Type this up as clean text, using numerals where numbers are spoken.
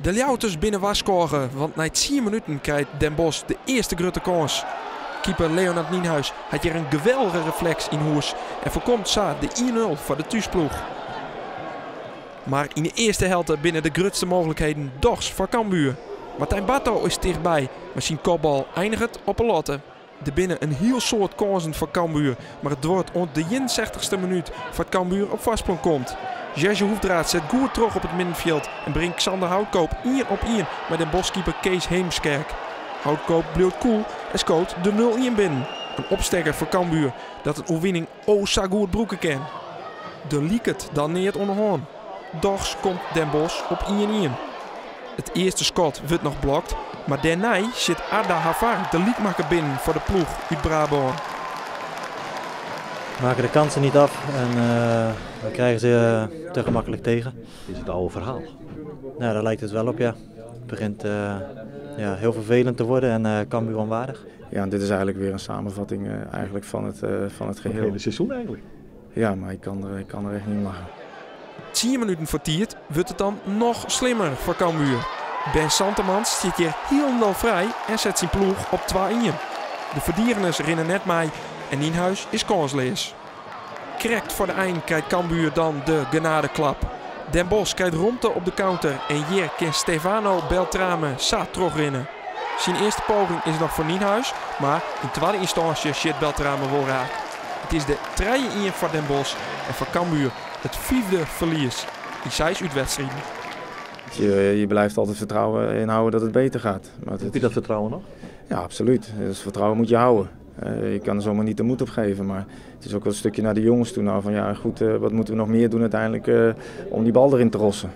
De Ljouwerters binne warskôge, want nei 10 minuten krijt Den Bosch de earste grutte kâns. Keeper Leonard Nienhuis hat hjir in geweldige refleks yn hûs en foarkomt sa de 1-0 foar de thúsploech. Mar yn de earste helte binne de grutste mooglikheden dochs foar Cambuur. Martijn Barto is tichtby, mar syn kopbal einiget op 'e latte. Der binne in hiel soad kânsen foar Cambuur, mar it duorret oant de 61ste minút foar't Cambuur op foarsprong komt. Jerzy Hoefdraad set goed troch op it middenfjild en bringt Xander Houtkoop ien op ien mei Den Bosch-keeper Kees Heemskerk. Houtkoop bliuwt koel en skoot de 0-1 binnen. In opstekker foar Cambuur dat in oerwinning o sa goed brûke kin. Der liket dan neat oan de hân. Dochs komt Den Bosch op 1-1. It earste skot wurdt noch blokt, mar dêrnei sjit Arda Havar de lykmakker binnen foar de ploech út Brabân. We maken de kansen niet af en we krijgen ze te gemakkelijk tegen. Is it âlde ferhaal? Nou, daar lijkt het wel op, ja. Het begint ja, heel vervelend te worden en Cambuur onwaardig. Ja, en dit is eigenlijk weer een samenvatting eigenlijk van het geheel. Het hele seizoen eigenlijk. Ja, maar ik kan er echt niet om lachen. 10 minuten foar tiid wurdt it dan noch slimmer foar Cambuur. Ben Santermans stiet hjir hielendal frij en set syn ploech op 2-1. De ferdigeners rinne net mei en Nienhuis is kânsleas. Krekt foar de ein krijt Cambuur dan de genadeklap. Den Bosch krijt romte op de counter en hjir kin Stefano Beltrame sa trochrinne. Syn earste poging is noch foar Nienhuis, mar yn twadde ynstânsje sjit Beltrame wol raak. It is de 3-1 foar Den Bosch en foar Cambuur it fyfde ferlies yn seis útwedstriden. Je blijft altijd vertrouwen inhouden dat het beter gaat. Maar Heb je dat vertrouwen nog? Ja, absoluut. Dus vertrouwen moet je houden. Je kan er zomaar niet de moed op geven, maar het is ook wel een stukje naar de jongens toe. Nou, van ja, goed, wat moeten we nog meer doen uiteindelijk om die bal erin te rossen?